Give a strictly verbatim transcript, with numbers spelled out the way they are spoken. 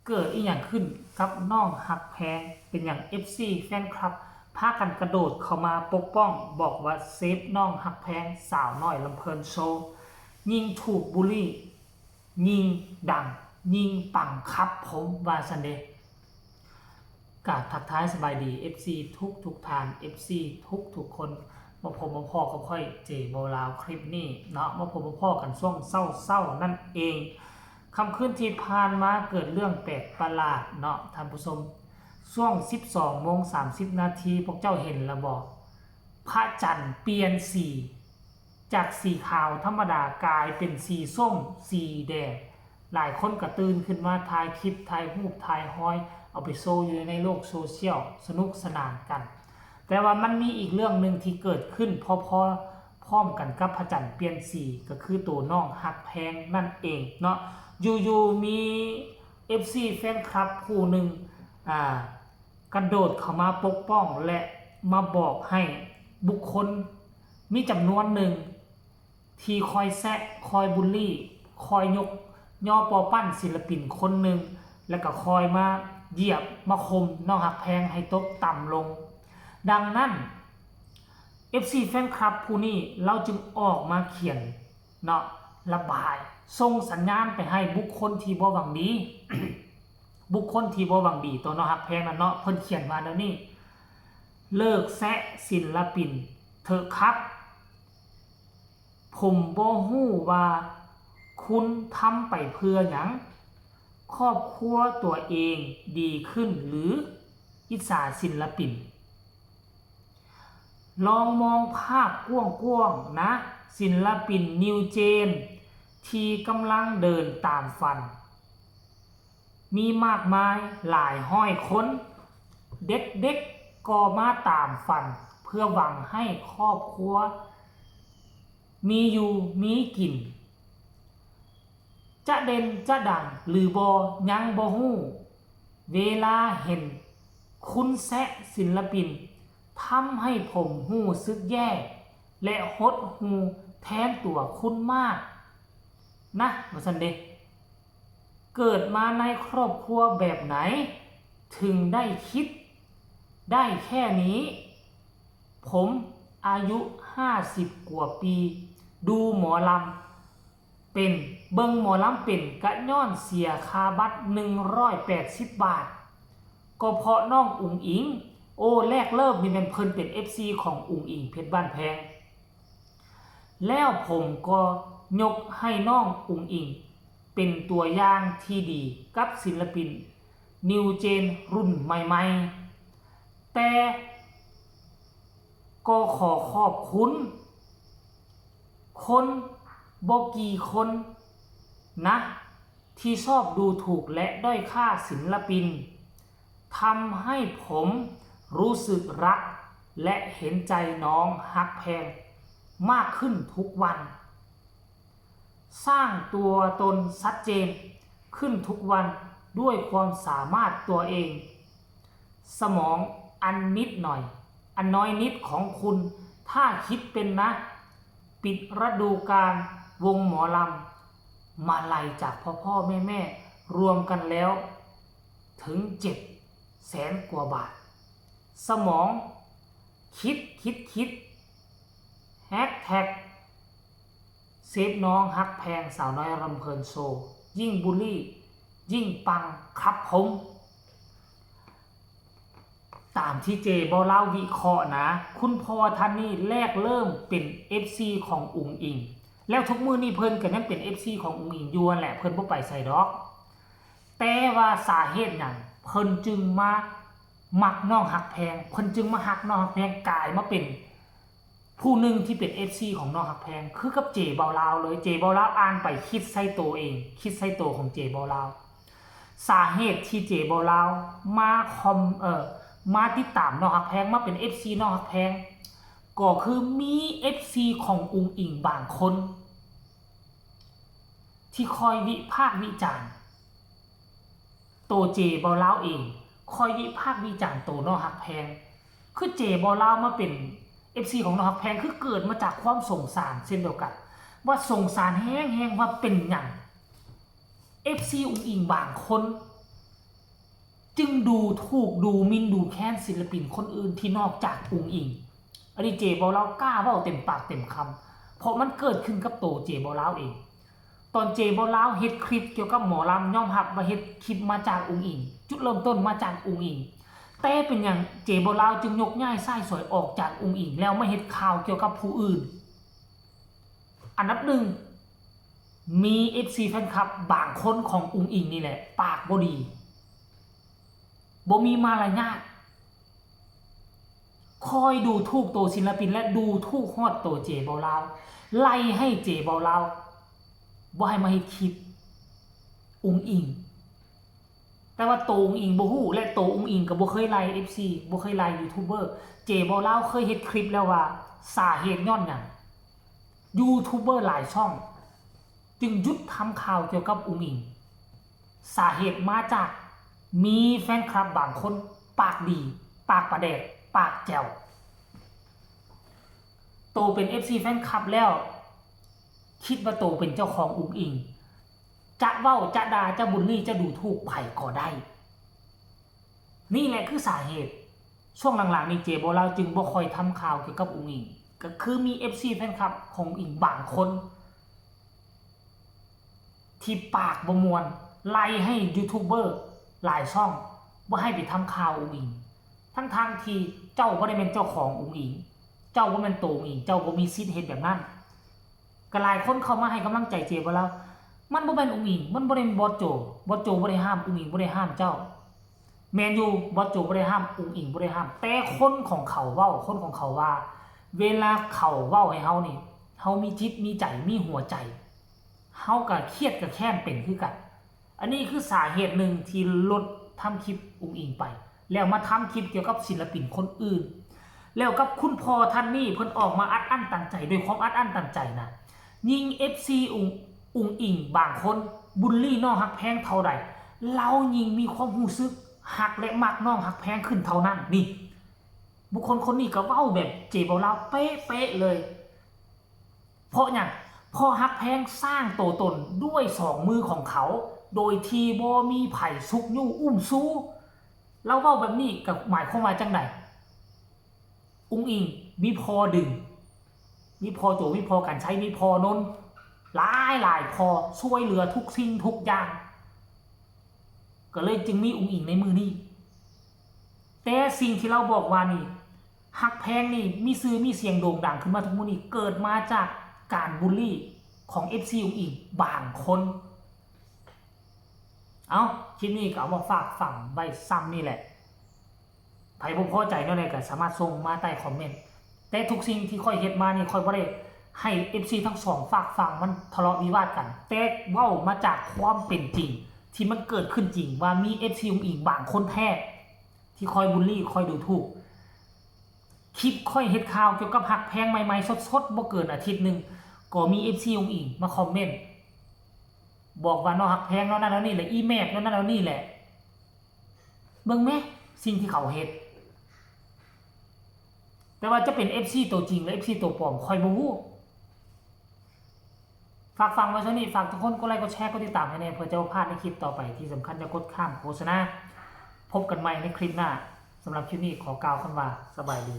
เกิดอีหยังขึ้นกับน้องฮักแพง เป็นหยัง เอฟซี แฟนคลับ พากันกระโดดเข้ามาปกป้อง บอกว่าเซฟน้องฮักแพง สาวน้อยลำเพลินโชว์ ยิ่งถูกบูลลี่ ยิ่งดัง ยิ่งปังครับผม ว่าซั้นเด้ กราบทักทายสบายดี เอฟซี ทุกทุกท่าน เอฟซี ทุกทุกคน มาพบมาพ้อกับข้อย เจ บ่าวลาว คลิปนี้เนาะ มาพบมาพ้อกันช่วงเช้าๆ นั่นเอง ค่ำคืนที่ผ่านมาเกิดเรื่องแปลกประหลาดเนาะท่านผู้ชม ช่วง สิบสองโมงสามสิบนาที พวกเจ้าเห็นแล้วบ่ พระจันทร์เปลี่ยนสี จากสีขาวธรรมดากลายเป็นสีส้ม สีแดง หลายคนก็ตื่นขึ้นมาถ่ายคลิป ถ่ายรูป ถ่ายฮอย เอาไปโชว์อยู่ในโลกโซเชียล สนุกสนานกัน แต่ว่ามันมีอีกเรื่องหนึ่งที่เกิดขึ้นพอๆ พร้อมกันกับพระจันทร์เปลี่ยนสี ก็คือตัวน้องฮักแพงนั่นเองเนาะ อยู่ๆ มี เอฟซี แฟนคลับผู้หนึ่ง อ่า กระโดดเข้ามาปกป้องและมาบอกให้บุคคลมีจำนวนหนึ่ง ที่คอยแซะ คอยบูลลี่ คอยยกยอปอปั้นศิลปินคนหนึ่ง แล้วก็คอยมาเหยียบมาข่มน้องฮักแพงให้ตกต่ำลง ดังนั้น เอฟซี แฟนคลับผู้นี้ลาวจึงออกมาเขียนเนาะ ระบาย ส่งสัญญาณไปให้บุคคลที่บ่หวังดี บุคคลที่บ่หวังดีต่อน้องฮักแพงนั่นเนาะ เพิ่นเขียนว่าแนวนี้ เลิกแซะศิลปินเถอะครับ ผมบ่ฮู้ว่าคุณทำไปเพื่อหยัง ครอบครัวตัวเองดีขึ้นหรืออิจฉาศิลปิน ลองมองภาพกว้างๆ นะ ศิลปิน New Gen ที่กำลังเดินตามฝัน มีมากมายหลายร้อยคน เด็กๆ ก็มาตามฝัน เพื่อหวังให้ครอบครัว มีอยู่มีกิน จะเด่นจะดังหรือบ่ยังบ่ฮู้ เวลาเห็นคุณแซะศิลปิน ทำให้ผมรู้สึกแย่ และหดหู่แทนตัวคุณมาก นะ ว่าซั่นเด้ เกิดมาในครอบครัวแบบไหน ถึงได้คิดได้แค่นี้ ผมอายุห้าสิบกว่าปี ดูหมอลำเป็น เบิ่งหมอลำเป็น กะย้อนเสียค่าบัตร หนึ่งร้อยแปดสิบ บาท ก็เพราะน้องอุ๋งอิ๋ง โอ้ แรกเริ่มนี่แม่นเพิ่นเป็น เอฟซี ของอุ๋งอิ๋ง เพชรบ้านแพง แล้วผมก็ยกให้น้องอุ๋งอิ๋ง เป็นตัวอย่างที่ดีกับศิลปิน New Gen รุ่นใหม่ๆ แต่ก็ขอขอบคุณ คนบ่กี่คนนะ ที่ชอบดูถูกและด้อยค่าศิลปิน ทำให้ผมรู้สึกรัก และเห็นใจน้องฮักแพง มากขึ้นทุกวัน สร้างตัวตนชัดเจนขึ้นทุกวันด้วยความสามารถตัวเอง สมองอันนิดหน่อย อันน้อยนิดของคุณ ถ้าคิดเป็นนะ ปิดฤดูกาลวงหมอลำ มาลัยจากพ่อพ่อแม่แม่รวมกันแล้ว ถึงเจ็ดแสนกว่าบาท สมองคิดคิดคิด แฮชแท็กเซฟน้องฮักแพงสาวน้อยลำเพลินโชว์ ยิ่งบูลลี่ ยิ่งปังครับผม ตามที่เจบ่าวลาววิเคราะห์นะ คุณพ่อท่านนี้แรกเริ่มเป็น เอฟซี ของอุ๋งอิ๋ง แล้วทุกมื้อนี้เพิ่นก็ยังเป็น เอฟซี ของอุ๋งอิ๋งอยู่นั่นแหละ เพิ่นบ่ไปไสดอก แต่ว่าสาเหตุหยังเพิ่นจึงมามักน้องฮักแพง เพิ่นจึงมาฮักน้องฮักแพง กลายมาเป็นผู้หนึ่งที่เป็น เอฟซี ของน้องฮักแพง คือกับเจบ่าวลาวเลย เจบ่าวลาวอ่านไปคิดใส่ตัวเอง คิดใส่ตัวของเจบ่าวลาว สาเหตุที่เจบ่าวลาวมาคอม เอ่อ มาติดตามน้องฮักแพง มาเป็น เอฟซี น้องฮักแพง ก็คือมี เอฟซี ของอุ๋งอิ๋งบางคน ที่คอยวิพากษ์วิจารณ์ โตเจบ่าวลาวเอง คอยวิพากษ์วิจารณ์โตน้องฮักแพง คือเจบ่าวลาวมาเป็น เอฟซี ของน้องฮักแพง คือเกิดมาจากความสงสารเช่นเดียวกัน ว่าสงสารแฮงๆ ว่าเป็นหยัง เอฟซี อุ๋งอิ๋งบางคน จึงดูถูกดูหมิ่นดูแคลนศิลปินคนอื่นที่นอกจากอุ๋งอิ๋ง อันนี้เจบ่าวลาวกล้าเว้าเต็มปากเต็มคำ เพราะมันเกิดขึ้นกับโตเจบ่าวลาวเอง ตอนเจบ่าวลาวเฮ็ดคลิปเกี่ยวกับหมอลำ ยอมรับว่าเฮ็ดคลิปมาจากอุ๋งอิ๋ง จุดเริ่มต้นมาจากอุ๋งอิ๋ง แต่เป็นหยังเจบ่าวลาวจึงยกย้ายสายสวยออกจากอุ๋งอิ๋ง แล้วมาเฮ็ดข่าวเกี่ยวกับผู้อื่น อันดับหนึ่ง มีเอฟซีแฟนคลับบางคนของอุ๋งอิ๋งนี่แหละ ปากบ่ดี บ่มีมารยาท คอยดูถูกโตศิลปินและดูถูกฮอดโตเจบ่าวลาว ไล่ให้เจบ่าวลาวบ่ให้มาเฮ็ดคลิปอุ๋งอิ๋ง แต่ว่าโตอุ๋งอิ๋งบ่ฮู้ และโตอุ๋งอิ๋งก็บ่เคยไล่เอฟซี บ่เคยไล่ยูทูบเบอร์ เจบ่าวลาวเคยเฮ็ดคลิปแล้วว่าสาเหตุย้อนหยังยูทูบเบอร์หลายช่อง จึงหยุดทำข่าวเกี่ยวกับอุ๋งอิ๋ง สาเหตุมาจากมีแฟนคลับบางคนปากดี ปากปลาแดก ปากแจ่ว โตเป็นเอฟซีแฟนคลับแล้ว คิดว่าโตเป็นเจ้าของอุ๋งอิ๋ง จะเว้าจะด่าจะบูลลี่จะดูถูกไผก็ได้ นี่แหละคือสาเหตุ ช่วงหลังๆนี่เจบ่าวลาวจึงบ่ค่อยทำข่าวเกี่ยวกับอุ๋งอิ๋ง ก็คือมีเอฟซีแฟนคลับของอุ๋งอิ๋งบางคน ที่ปากบ่ม่วน ไล่ให้ยูทูบเบอร์หลายช่องบ่ให้ไปทำข่าวอุ๋งอิ๋ง ทั้งๆที่เจ้าบ่ได้แม่นเจ้าของอุ๋งอิ๋ง เจ้าบ่แม่นโตอุ๋งอิ๋ง เจ้าบ่มีสิทธิ์เฮ็ดแบบนั้น ก็หลายคนเข้ามาให้กำลังใจเจบ่าวลาว มันบ่แม่นอุ๋งอิ๋ง มันบ่ได้แม่นบอสโจ บอสโจบ่ได้ห้าม อุ๋งอิ๋งบ่ได้ห้ามเจ้า แม่นอยู่ บอสโจบ่ได้ห้าม อุ๋งอิ๋งบ่ได้ห้าม แต่คนของเขาเว้า คนของเขาว่า เวลาเขาเว้าให้เฮานี่ เฮามีจิตมีใจ มีหัวใจ เฮาก็เครียดก็แค้นเป็นคือกัน อันนี้คือสาเหตุหนึ่งที่ลดทำคลิปอุ๋งอิ๋งไป แล้วมาทำคลิปเกี่ยวกับศิลปินคนอื่น แล้วกับคุณพ่อท่านนี้เพิ่นออกมาอัดอั้นตันใจ ด้วยความอัดอั้นตันใจนะ ยิงเอฟซีอุ๋งอุ๋งอิ๋งบางคนบูลลี่น้องฮักแพงเท่าใด ลาวยิ่งมีความรู้สึกฮักและมักน้องฮักแพงขึ้นเท่านั้น นี่ บุคคลคนนี้ก็เว้าแบบเจบ่าวลาวเป๊ะๆเลย เพราะหยัง เพราะฮักแพงสร้างโตตนด้วยสองมือของเขา โดยที่บ่มีไผซุกยู้อุ้มซู ลาวเว้าแบบนี้ก็หมายความว่าจั่งใด อุ๋งอิ๋งมีพ่อดึง มีพ่อโจ มีพ่อกรรชัย มีพ่อนนท์ หลายหลายพ่อ ซ่วยเหลือทุกสิ่งทุกอย่าง ก็เลยจึงมีอุ๋งอิ๋งในมื้อนี้ แต่สิ่งที่ลาวบอกว่านี่ ฮักแพงนี่มีชื่อมีเสียงโด่งดังขึ้นมาทุกมื้อนี้ เกิดมาจากการบูลลี่ของเอฟซีอุ๋งอิ๋งบางคน เอ้า คลิปนี้ก็เอามาฝากฟังไว้ซ่ำนี่แหละ ไผบ่พอใจแนวใดก็สามารถส่งมาใต้คอมเมนต์ แต่ทุกสิ่งที่ข้อยเฮ็ดมานี่ ข้อยบ่ได้ให้เอฟซีทั้งสองฝากฝั่งมันทะเลาะวิวาทกัน แต่เว้ามาจากความเป็นจริง ที่มันเกิดขึ้นจริง ว่ามีเอฟซีอุ๋งอิ๋งบางคนแท้ ที่คอยบูลลี่ คอยดูถูก คลิปข้อยเฮ็ดข่าวเกี่ยวกับฮักแพงใหม่ๆ สดๆ บ่เกินอาทิตย์หนึ่ง ก็มีเอฟซีอุ๋งอิ๋งมาคอมเมนต์ บอกว่าน้องฮักแพงแนวนั้นแนวนี้แหละ อีแมบแนวนั้นแนวนี้แหละ เบิ่งแหม สิ่งที่เขาเฮ็ด แต่ว่าจะเป็นเอฟซีตัวจริงหรือเอฟซีตัวปลอม ข้อยบ่ฮู้ ฝากฟังไว้เท่านี้ ฝากทุกคนกดไลค์ กดแชร์ กดติดตามให้แน่ เพื่อจะบ่พลาดในคลิปต่อไป ที่สำคัญอย่ากดข้ามโฆษณา พบกันใหม่ในคลิปหน้า สำหรับคลิปนี้ขอกล่าวคำว่าสบายดี